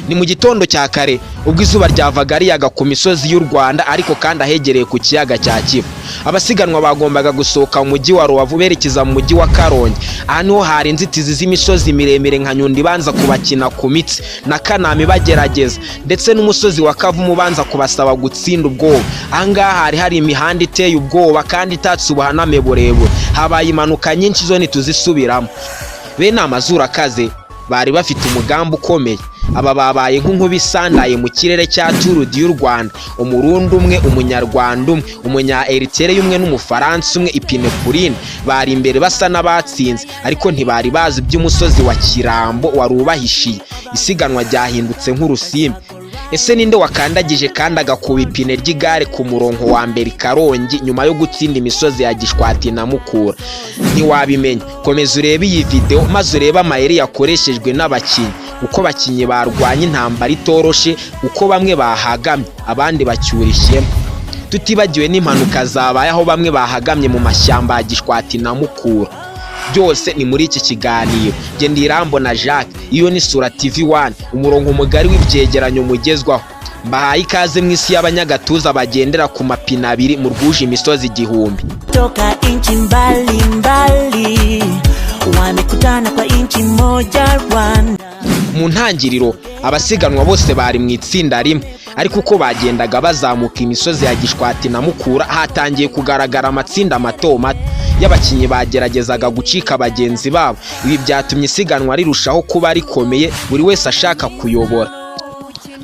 Ni mu gitondo cya kare, ubwo izuba ryavaga riyaga ku misozi y'u Rwanda, ariko kandi ahegereye ku kiyaga cya Kivu. Abasiganwa bagombaga gusohoka mu mujyi wa Rubavu berekeza mu mujyi wa Karongi. Aha niho hari inzitizi z'imisozi miremire nka Nyundo ibanza kubakina ku mitsi, na Kanama bagerageza, ndetse n'umusozi wa Kavumu ubanza kubasaba gutsinda ubwoba. Aha ngaha hari hari imihanda iteye ubwoba kandi itatse ubuhaname burebure. Habaye impanuka nyinshi, zo ntituzisubiramo. Bene amazuru akaze bari bafite umugambi ukomeye. Aba babaye nk'inkuba isandaye mu kirere cya Tour du Rwanda: Umurundi umwe, Umunyarwanda umwe, Umunya Eritrea umwe n'Umufaransa umwe, ipine ku rindi. Bari imbere basa n'abatsinze, ariko ntibari bazi iby'umusozi wa Kirambo wari ubahishiye. Isiganwa ryahindutse nk'urusimbi. Ese ninde wakandagije kandi agakuba ipine ry'igare ku murongo wa mbere i Karongi nyuma yo gutsinda imisozi ya Gishwati na Mukura? Ntiwabimenya. Komeza urebe iyi video maze urebe amayeri yakoreshejwe n'abakinnyi, uko abakinnyi barwanya intambara itoroshe, uko bamwe bahagamye abandi bacyura ishema, tutibagiwe n'impanuka zabaye aho bamwe bahagamye mu mashyamba ya Gishwati na Mukura. Byose ni muri iki kiganiro. Genda Irambona Jacques, iyo ni Sura TV 1, umurongo mugari w'ibyegeranyo mugezwaho. Mbahaye ikaze mu isi y'abanyagatuza bagendera ku mapine abiri mu rwuje imisozi igihumbi. Toka nchi mbalimbali wamekutana kwa nchi moja, Rwanda. Mu ntangiriro abasiganwa bose bari mu itsinda rimwe, ariko uko bagendaga bazamuka imisozi ya Gishwati na Mukura, hatangiye kugaragara amatsinda mato mato y'abakinnyi bageragezaga gucika bagenzi babo. Ibi byatumye isiganwa rirushaho kuba rikomeye, buri wese ashaka kuyobora.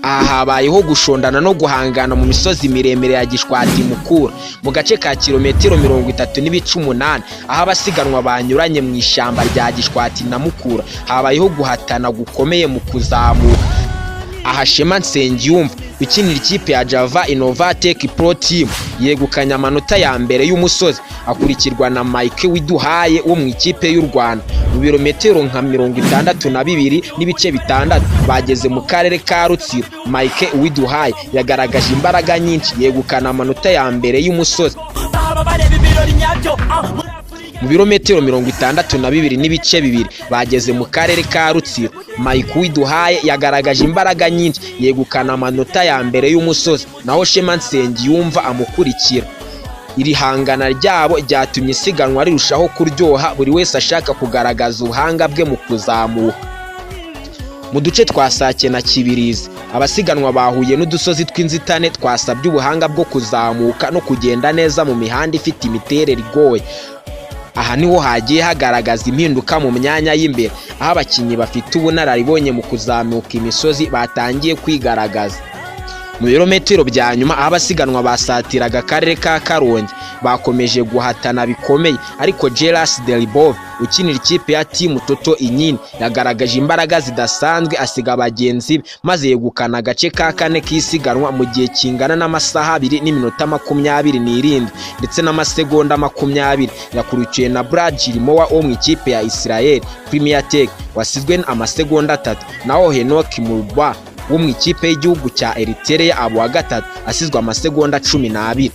Aha habayeho gushondana no guhangana mu misozi miremire ya Gishwati, Mukura, mu gace ka kilometero 30.8, aho abasiganwa banyuranye mu ishyamba rya Gishwati na Mukura. Habayeho guhatana gukomeye mu kuzamuka. Aha Shema Nsengiyumva ukinira ikipe ya Java Innovatec Pro Team yegukanye amanota ya mbere y'umusozi, akurikirwa na Mike Widuhaye wo mu ikipe y'u Rwanda. Mu birometero nka 62.6 bageze mu karere ka Rutsiro, Mike Uwiduhaye yagaragaje imbaraga nyinshi, yegukana amanota ya mbere y'umusozi. Baba bareba ibirori nyabyo muri Afurika. Mu birometero 62.2 bageze mu karere ka Rutsiro, Mike Uwiduhaye yagaragaje imbaraga nyinshi, yegukana amanota ya mbere y'umusozi, naho Shema Nsengiyumva amukurikira. Iri hangana ryabo ryatumye isiganwa rirushaho kuryoha, buri wese ashaka kugaragaza ubuhanga bwe mu kuzamuka. Mu duce twa Sake na Kibirizi, abasiganwa bahuye n'udusozi tw'inzitane twasabye ubuhanga bwo kuzamuka no kugenda neza mu mihanda ifite imiterere igoye. Aha niho hagiye hagaragaza impinduka mu myanya y'imbere, aho abakinnyi bafite ubunararibonye mu kuzamuka imisozi batangiye kwigaragaza. Mu birometero bya nyuma, aho abasiganwa basatiraga akarere ka Karongi, bakomeje guhatana bikomeye, ariko Geras Delibov ukinira ikipe ya Team Total Inyini yagaragaje imbaraga zidasanzwe, asiga bagenzi be maze yegukana agace ka kane k'isiganwa mu gihe kingana n'amasaha 2 n'iminota 27 ndetse n'amasegonda 20. Yakurikiwe na Brad Gilmour wo mu ikipe ya Israel Premier Tech wasizwe amasegonda 3, naho Henok Murwa wo mu ikipe y'igihugu cya Eritrea aba uwa gatatu asizwe amasegonda 12.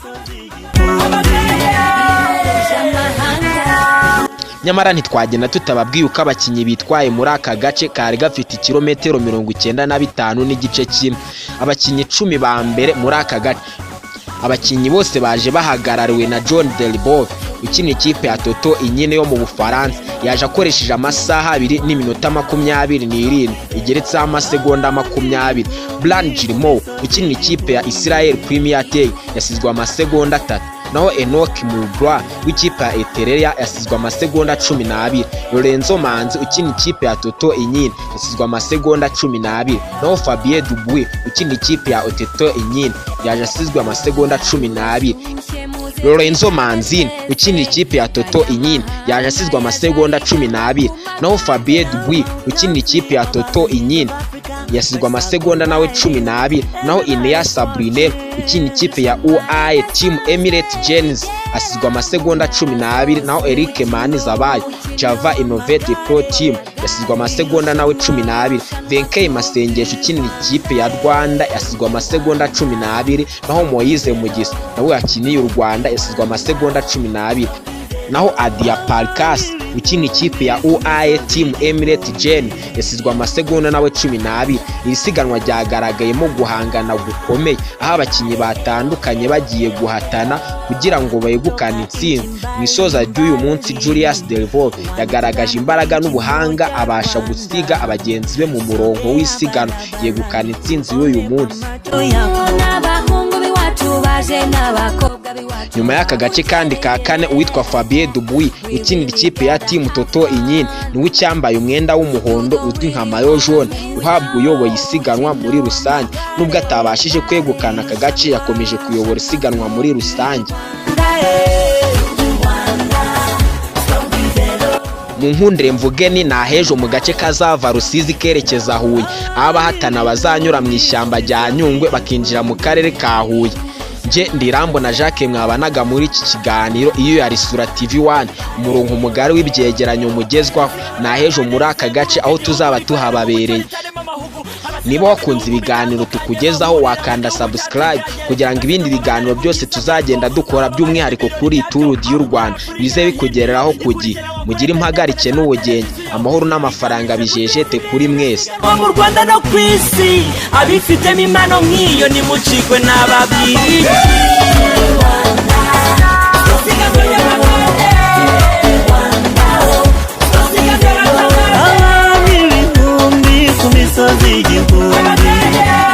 Nyamara ntitwagenda tutababwiye uko abakinnyi bitwaye muri aka gace kari gafite ikirometero 95.1. Abakinnyi 10 ba mbere muri aka gace, abakinnyi bose baje bahagarariwe na John Delbove ukina ikipe ya Total Inyine yo mu Bufaransa. Yaje akoresheje amasaha 2 n'iminota 27 igeretseho amasegonda 20. Bran Gilmour ukinira ikipe ya Israel Premier Tech yasizwe amasegonda 3, naho Enoch Murwa w'ikipe ya Eritrea yasizwe amasegonda 12. Lorenzo Manzi ukina ikipe ya Total Inyine yasizwe amasegonda 12, naho Fabien Dubuis ukina ikipe ya Total Inyine yaje asizwe amasegonda 12. Lorenzo Manzini ukinira ikipe ya Total Inyine yaje asizwe amasegonda 12, naho Fabien Dubuis ukinira ikipe ya Total Inyine yasizwe amasegonda nawe 12, naho Inea Sabrine ukina ikipe ya UAE Team Emirates Genes asizwe amasegonda 12, naho Eric Manizabayo, Java Innovate Pro Team, yasizwe amasegonda nawe 12. Venkei Masengesho ukinira ikipe ya Rwanda yasizwe amasegonda 12, naho Moise Mugisa nawe yakiniye u Rwanda yasizwe amasegonda 12, naho Adia Parkas ukina ikipe ya UAE Team Emirates Gen yasizwe amasegonda nawe 12. Iri siganwa ryagaragayemo guhangana gukomeye, aho abakinnyi batandukanye bagiye guhatana kugira ngo begukane intsinzi. Mu isoza ry'uyu munsi, Julius Delvaux yagaragaje imbaraga n'ubuhanga, abasha gusiga abagenzi be mu murongo w'isiganwa, yegukana intsinzi y'uyu munsi. N'abahungu b'iwacu baje, n'abakobwa b'iwacu. Nyuma y'aka gace kandi ka kane, uwitwa Fabien Dubuis ukinira ikipe ya Team Total Inyini niwe ucyambaye umwenda w'umuhondo uzwi nka maillot jaune, uhabwa uyoboye isiganwa muri rusange. Nubwo atabashije kwegukana aka gace, yakomeje kuyobora isiganwa muri rusange. Mu nkundire mvuge ni nahejo mu gace kazava Rusizi kerekeza Huye, aho abahatana bazanyura mu ishyamba rya Nyungwe bakinjira mu karere ka Huye. Nje Ndirambo na Jacques mwabanaga muri iki kiganiro, iyo yari Sura TV 1, umurongo mugari w'ibyegeranyo mugezwaho. Nahejo muri aka gace aho tuzaba tuhababereye. Niba wakunze ibiganiro tukugezaho, wakanda subscribe kugira ngo ibindi biganiro byose tuzagenda dukora, by'umwihariko kuri Tour du Rwanda, bize bikugereraho ku gihe. Mugire impagarike n'ubugenge, amahoro n'amafaranga bijejete kuri mwese. Mu Rwanda no ku isi, abifitemo impano nk'iyo nimucikwe n'ababwiriye. Abana 1000 ku misozi 1000.